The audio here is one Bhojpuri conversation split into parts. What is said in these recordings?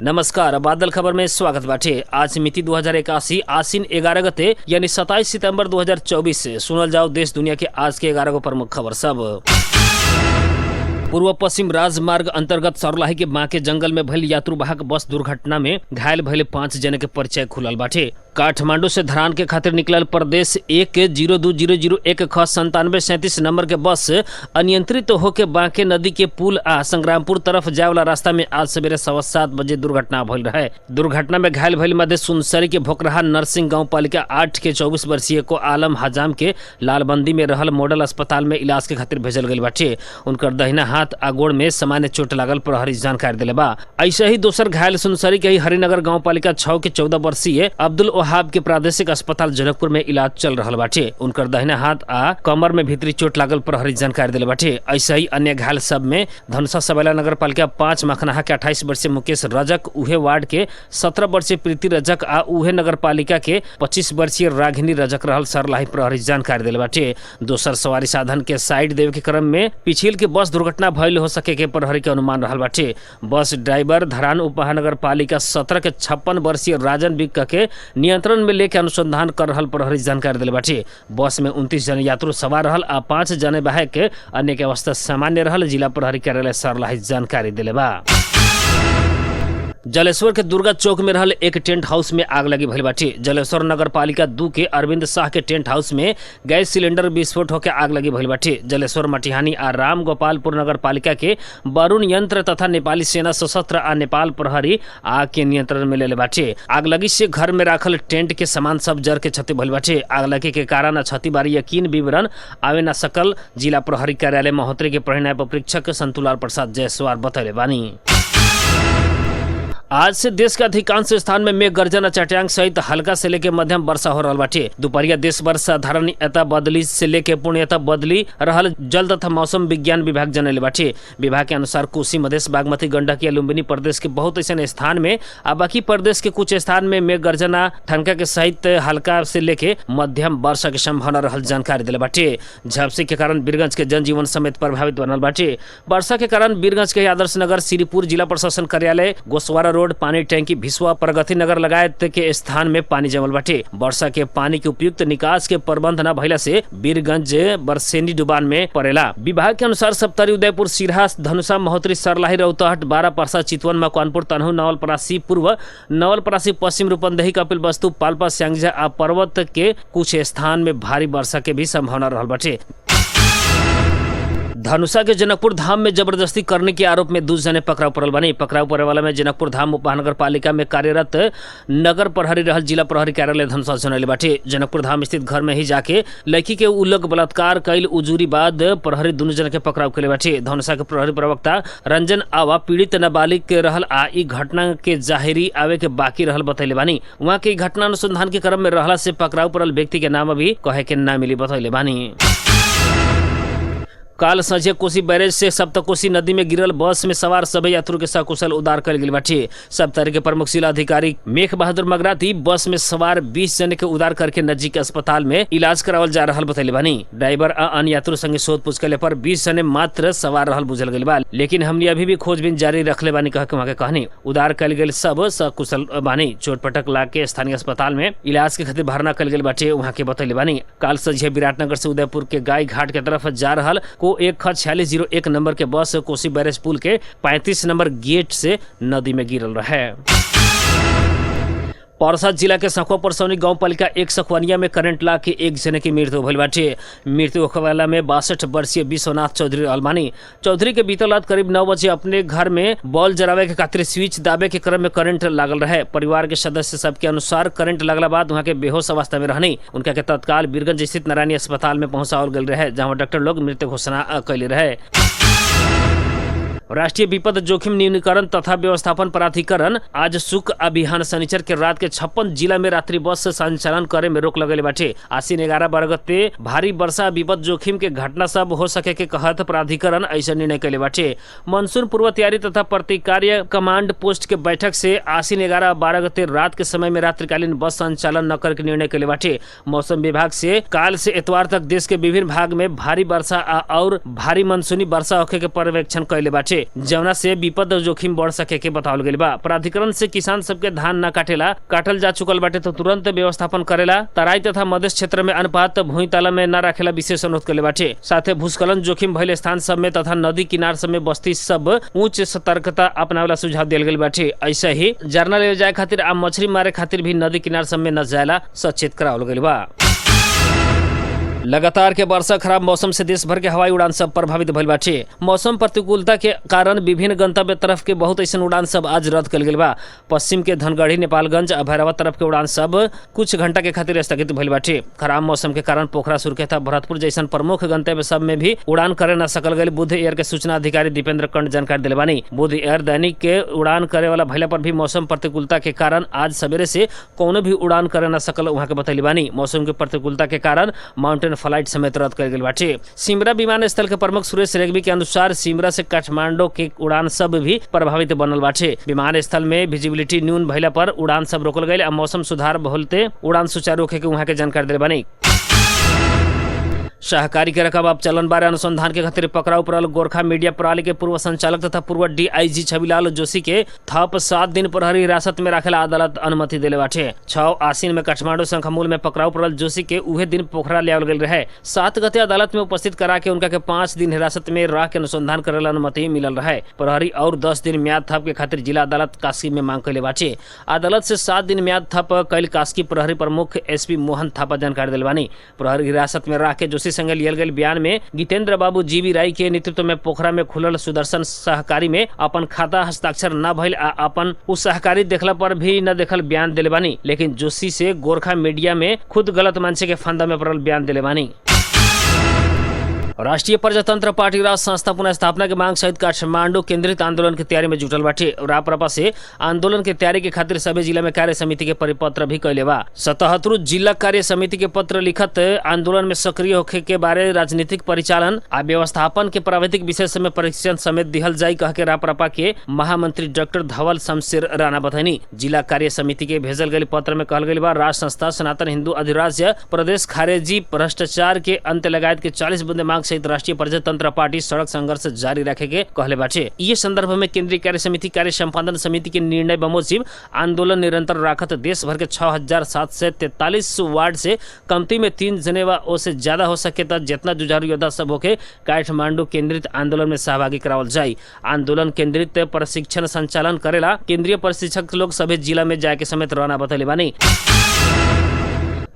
नमस्कार, बादल खबर में स्वागत बाटे। आज मिति 2081 आश्विन 11 गते यानी 27 सितंबर 2024 से सुनल जाओ देश दुनिया के आज के 11 गो प्रमुख खबर सब। पूर्व पश्चिम राजमार्ग अंतर्गत सरलाही के बांके जंगल में भइल यात्रुवाहक बस दुर्घटना में घायल भइल 5 जने के परिचय खुलल बाटे। काठमांडू से धरान के खातिर निकलल प्रदेश 1-02001 ख 9737 नंबर के बस अनियंत्रित होके बांके नदी के पुल आ संग्रामपुर तरफ जाए वाला रास्ता में आज सवेरे 7:15 बजे दुर्घटना भइल रहे। दुर्घटना में घायल भइल मध्य सुनसरी के भोकराहा नरसिंह गांव पालिका 8 के 24 वर्षीय को आलम हजाम के लालबंदी में रहल मॉडल अस्पताल में इलाज के खातिर भेजल गेल बाटे। उनकर दहिना हाथ आ गोड़ में सामान्य चोट लागल प्रहरी जानकारी दिले बा। ऐसे ही दोसर घायल सुनसरी के ही हरिनगर गांव पालिका 6 के 14 वर्षीय अब्दुल ओहाब के प्रादेशिक अस्पताल जनकपुर में इलाज चल रहल बाटे। उनकर दहिना हाथ आ कमर में भीतरी चोट लागल प्रहरी जानकारी दिले बाटे। ऐसे ही अन्य घायल सब में धनुषा सबैला नगर पालिका 5 मखनाहा के 28 वर्षीय मुकेश रजक, उहे वार्ड के 17 वर्षीय प्रीति रजक आ उहे नगर पालिका के 25 वर्षीय राघिनी रजक रहल सरलाही प्रहरी जानकारी दिले बाटे। दोसर सवारी साधन के साइड देवे के क्रम में पिछिल के बस दुर्घटना भइल हो सके के प्रहरी के अनुमान रहल बाटे। बस ड्राइवर धरान उप महानगर पालिका 17 के 56 वर्षीय राजन बिक्का के नियंत्रण में लेके अनुसंधान कर रहल प्रहरी जानकारी दिले बाटे। बस में 29 जने यात्रु सवार रहल आ 5 जने बाहेक अन्य के अवस्था सामान्य रहल जिला प्रहरी कार्यालय सरलाही जानकारी दिले बा। जलेश्वर के दुर्गा चौक में रहल एक टेंट हाउस में आग लगी भइल बाटे। जलेश्वर नगर पालिका 2 के अरविंद शाह के टेंट हाउस में गैस सिलेंडर विस्फोट होकर आग लगी भइल बाटे। जलेश्वर मटिहानी आ राम गोपालपुर नगर पालिका के वरुण यंत्र तथा नेपाली सेना सशस्त्र आ नेपाल प्रहरी आग के नियंत्रण में लेले बाटे। आग लगी से घर में राखल टेंट के सामान सब जर के क्षति भइल बाटे। आग लगी के कारण क्षति बारे यकीन विवरण आवे न सकल जिला प्रहरी कार्यालय महोत्तरी के प्रहरी नायब परीक्षक संतुलाल प्रसाद जायसवाल बतैले बानी। आज से देश के अधिकांश स्थान में मेघ गर्जन आ चट्यांग सहित हल्का से लेके मध्यम वर्षा हो रहा बाटे। दोपहरिया देश भर साधारण एता बदली से लेके पूर्णतः बदली रहल जल तथा मौसम विज्ञान विभाग जनले बाटे। विभाग के अनुसार कोसी, मधेश, बागमती, गंडक या लुम्बिनी प्रदेश के बहुत ऐसे स्थान में आ बाकी प्रदेश के कुछ स्थान में मेघ गर्जना ठनका के सहित हल्का से लेके मध्यम वर्षा के संभावना रहल जानकारी दिले बाटे। झपसी के कारण वीरगंज के जनजीवन समेत प्रभावित बनल बाटे। वर्षा के कारण वीरगंज के आदर्श नगर, श्रीपुर जिला प्रशासन कार्यालय, गोसवारा रोड, पानी टैंकी, भिसवा, प्रगति नगर लगायत के स्थान में पानी जमल बाटे। वर्षा के पानी के उपयुक्त निकास के प्रबंध न भइला से वीरगंज बरसेनी डुबान में पड़ेला। विभाग के अनुसार सप्तरी, उदयपुर, सिरहा, धनुषा, महोत्तरी, सरलाही, रौतहट, बारा, परसा, चितवन, मकवानपुर, तनहु, नवलपरासी पूर्व, नवलपरासी पश्चिम, रूपंदेही, कपिलवस्तु, पाल्पा, स्यांगजा आ पर्वत के कुछ स्थान में भारी वर्षा के भी संभावना रहल बाटे। धनुषा के जनकपुर धाम में जबरदस्ती करने के आरोप में 2 जने पकड़ाव पड़ल बनी। पकड़ाव पड़े वाला में जनकपुर धाम उपमहानगर पालिका में कार्यरत नगर प्रहरी रहल जिला प्रहरी कार्यालय धनुषा जनैले बाटे। जनकपुर धाम स्थित घर में ही जाके लड़की के उलग बलात्कार कैल उजूरी बाद प्रहरी दुनू जन के पकड़ाव कैले बाटे। धनुषा के प्रहरी प्रवक्ता रंजन आवा पीड़ित नाबालिग के रहल आ ई घटना के जाहिरी आवे के बाकी रहल बतैले बानी। वहाँ के घटना अनुसंधान के क्रम में रहला से पकड़ाव पड़ल व्यक्ति के नाम अभी कहे के ना मिली बतैले बानी। काल संझे कोसी बैरेज से सप्तकोसी नदी में गिरल बस में सवार सभी यात्रु के सकुशल उद्धार कल गेल बाटे। सप्तरी के प्रमुख जिला अधिकारी मेघ बहादुर मगराती बस में सवार 20 जन के उद्धार करके नजीक के अस्पताल में इलाज करावल जा रहल बतैले बानी। ड्राइवर आ अन्य यात्रु संगे शोध पूछ कैले पर 20 जने मात्र सवार रहल बुझल गेल बा, लेकिन हमने अभी भी खोजबीन जारी रखले बानी कह के वहाँ के कहनी। उद्धार कल गेल सब सकुशल बानी। चोटपटक लाग के स्थानीय अस्पताल में इलाज के खातिर भर्ना कल गेल बाटे वहाँ के बतैले बानी। काल संझे विराटनगर से उदयपुर के गाय घाट के तरफ जा रहल को 1 ख 4601 नंबर के बस कोसी बैरेज पुल के 35 नंबर गेट से नदी में गिरल रहे। परसा जिला के सखुआ परसौनी गांव पालिका 1 सखुआनिया में करंट लाग के 1 जने की मृत्यु भइल बाटे। मृत्यु होखे में 62 वर्षीय विश्वनाथ चौधरी अलमानी चौधरी के बीतल रात करीब 9 बजे अपने घर में बॉल जरावे के खातिर स्विच दाबे के क्रम में करंट लागल रहे। परिवार के सदस्य सबके अनुसार करंट लगला बाद वहाँ के बेहोश अवस्था में रहनी। उनका के तत्काल वीरगंज स्थित नारायणी अस्पताल में पहुंचावल गेल रहे, जहाँ डॉक्टर लोग मृत्यु घोषणा कैले रहे। राष्ट्रीय विपद जोखिम न्यूनीकरण तथा व्यवस्थापन प्राधिकरण आज शुक्र अभियान शनिचर के रात के 56 जिला में रात्रि बस संचालन करे में रोक लगेले बाटे। आश्विन 11-12 गते भारी वर्षा विपद जोखिम के घटना सब हो सके के कहत प्राधिकरण ऐसा निर्णय कैले बाटे। मानसून पूर्व तैयारी तथा प्रतिकार्य कमांड पोस्ट के बैठक से आश्विन 11-12 गते रात के समय में रात्रिकालीन बस संचालन न करे के निर्णय कैले बाटे। मौसम विभाग से काल से एतवार तक देश के विभिन्न भाग में भारी वर्षा और भारी मानसूनी वर्षा होखे के पर्यवेक्षण कैले बाटे। बाटे, जवना से विपद जोखिम बढ़ सके के बतावल गइल बा। प्राधिकरण से किसान सबके धान न काटेला, काटल जा चुकल बाटे तो तुरंत व्यवस्थापन करेला, तराई तथा मधेश क्षेत्र में अनुपात भूईताला में न राखेला विशेष अनुरोध कइले बाटे। साथे भूस्खलन जोखिम भइल स्थान सब में तथा नदी किनार सब में बस्ती सब उच्च सतर्कता अपनावेला सुझाव दियल गेल बाटे। ऐसे ही जरना ले जाए खातिर आ मछली मारे खातिर भी नदी किनार सब में न जाएला सचेत करावल गइल बा। लगातार के वर्षा खराब मौसम से देश भर के हवाई उड़ान सब प्रभावित भइल बाटे। मौसम प्रतिकूलता के कारण विभिन्न गंतव्य तरफ के बहुत ऐसन उड़ान सब आज रद्द कल गेल बा। पश्चिम के धनगढ़ी, नेपालगंज आ भैरवा तरफ के उड़ान सब कुछ घंटा के खातिर स्थगित भइल बाटे। खराब मौसम के कारण पोखरा, सुर्खेत, भरतपुर जैसन प्रमुख गंतव्य सब में भी उड़ान करे न सकल गई। बुद्ध एयर के सूचना अधिकारी दीपेंद्र कंठ जानकारी दिले बानी। बुद्ध एयर दैनिक के उड़ान करे वाला भइला पर भी मौसम प्रतिकूलता के कारण आज सवेरे से कोनो भी उड़ान करे न सकल वहाँ के बतैली बानी। मौसम के प्रतिकूलता के कारण माउंटेन फ्लाइट समेत रद्द कल गेल बाटे। सिमरा विमानस्थल के प्रमुख सुरेश रेग्मी के अनुसार सिमरा से काठमांडू के उड़ान सब भी प्रभावित बनल बाटे। विमानस्थल में विजिबिलिटी न्यून भइला पर उड़ान सब रोकल गईल आ मौसम सुधार होते उड़ान सुचारू होखे के वहाँ के जानकारी दिले बानी। सहकारी के रकम अब चलन बारे अनुसंधान के खातिर पकड़ाउ पड़ल गोरखा मीडिया प्रणाली के पूर्व संचालक तथा पूर्व डीआईजी छविलाल जोशी के थप 7 दिन प्रहरी हिरासत में राखेला अदालत अनुमति दिले बाटे। 6 आश्विन में काठमांडू शंखमूल में पकड़ाउ पड़ल जोशी के उहे दिन पोखरा लियावल गेल रहे। 7 गते अदालत में उपस्थित करा के उनका के 5 दिन हिरासत में रह के अनुसंधान करेला अनुमति मिलल रहे। प्रहरी और 10 दिन म्याद थप के खातिर जिला अदालत कास्की में मांग कैले बाटे। अदालत से 7 दिन म्याद थप कैल कास्की प्रहरी प्रमुख एसपी मोहन थापा जानकारी दिले बानी। प्रहरी हिरासत में रह के जोशी संगे लियल गेल बयान में गीतेंद्र बाबू जीवी राय के नेतृत्व में पोखरा में खुलल सुदर्शन सहकारी में अपन खाता हस्ताक्षर न भइल आ अपन उ सहकारी देखला पर भी न देखल बयान दिले बानी, लेकिन जोशी से गोरखा मीडिया में खुद गलत मानसे के फंदा में पड़ल बयान दिले बानी। राष्ट्रिय प्रजातंत्र पार्टी राज संस्था पुनः स्थापना के मांग सहित काठमांडू केंद्रित आंदोलन के तैयारी में जुटल बाटे। राप्रपा से आंदोलन के तैयारी के खातिर सभी जिला में कार्य समिति के परिपत्र भी कैले बा। 77 जिला कार्य समिति के पत्र लिखत आंदोलन में सक्रिय होखे के बारे राजनीतिक परिचालन आ व्यवस्थापन के प्राविधिक विषय में प्रशिक्षण समेत दिहल जाई कह के राप्रपा के महामंत्री डॉक्टर धवल शमशेर राणा बतैनी। जिला कार्य समिति के भेजल गई पत्र में कहल गई बा राज संस्था, सनातन हिंदू अधिराज्य प्रदेश, खारेजी, भ्रष्टाचार के अंत लगायत के 40 बुंदे मांग सहित राष्ट्रीय प्रजातंत्र पार्टी सड़क संघर्ष जारी रखे के कहले बाटे। ये संदर्भ में केंद्रीय कार्य समिति कार्य संपादन समिति के निर्णय बमोजिब आंदोलन निरंतर राखत देश भर के 6743 वार्ड से कमती में 3 जने व ओसे ज्यादा हो सके त जितना जुझारू योद्धा सब होके काठमांडू केंद्रित आंदोलन में सहभागी करावल जाई। आंदोलन केंद्रित प्रशिक्षण संचालन करेला केंद्रीय प्रशिक्षक लोग सभी जिला में जाए के समेत रहना बतैले बानी।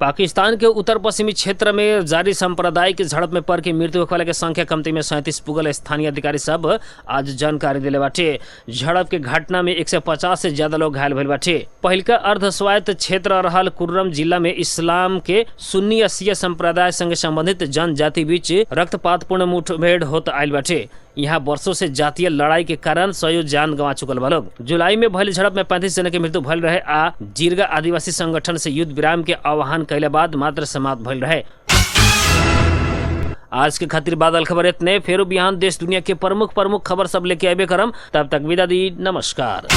पाकिस्तान के उत्तर पश्चिमी क्षेत्र में जारी सांप्रदायिक झड़प में पर के मृत्यु होखे के संख्या कमती में 37 पुगल स्थानीय अधिकारी सब आज जानकारी दिले बाटे। झड़प के घटना में 150 से ज्यादा लोग घायल भइल बाटे। पहिलका अर्धस्वायत्त क्षेत्र रहल कुर्रम जिला में इस्लाम के सुन्नी आ शिया संप्रदाय संगे संबंधित जनजाति बीच रक्तपातपूर्ण मुठभेड़ होत आयल बाटे। यहाँ वर्षों से जातीय लड़ाई के कारण सयो जान गंवा चुकल बा लोग। जुलाई में भइल झड़प में 35 जना के मृत्यु भइल रहे आ जिरगा आदिवासी संगठन से युद्ध विराम के आह्वान कैले बाद मात्र समाप्त भइल रहे। आज के खातिर बादल खबर इतने। फेरू बिहान देश दुनिया के प्रमुख प्रमुख खबर सब लेके आबे करम। तब तक विदा दी, नमस्कार।